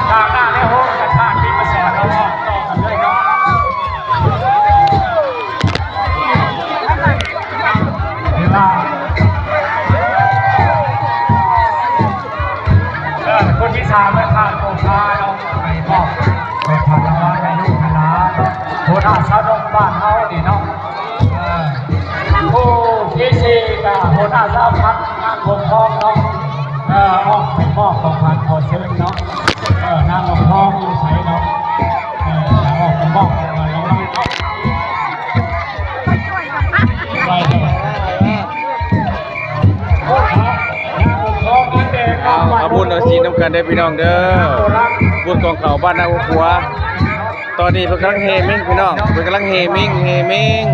ຕາມໜ້າແລ້ວໂຫ ກະທາດທີ່ມາສອນເຮົາອອກຕໍ່ກັນເລີຍເນາະ. ເວລາ ເອີ ຄົນທີສາມ ແມ່ນທ່ານໂອພາເນາະ ໄປມອບ ໄປທານລາງວັນໃຫ້ລູກໃຫ້ຫຼານ ຫົວໜ້າຊາວໜຸ່ມບ້ານເຮົານີ້ເນາະ. ເອີ ຜູ້ທີສີ່ກະຫົວໜ້າສະຫະພັນນາງປົກຄອງເນາະ ເອີ ອອກໄປມອບຂອງຂວັນຂໍເຊີນເນາະ ເອີ ນາງປົກຄອງຢູ່ໃສເນາະ ເອີ ອອກໄປມອບຂອງຂວັນລາງວັນເນາະ ໄປເດີ ນາງປົກຄອງນັ້ນແດງ ເອົາ ເອົາບຸນເອົາສິນນຳກັນເດີພີ່ນ້ອງເດີ ບຸນກອງເຂົ້າບ້ານນາຫົວຂົວ. ຕອນນີ້ເພິ່ນກຳລັງແຫ່ເມັ້ງພີ່ນ້ອງ ເພິ່ນກຳລັງແຫ່ເມັ້ງ ແຫ່ເມັ້ງ.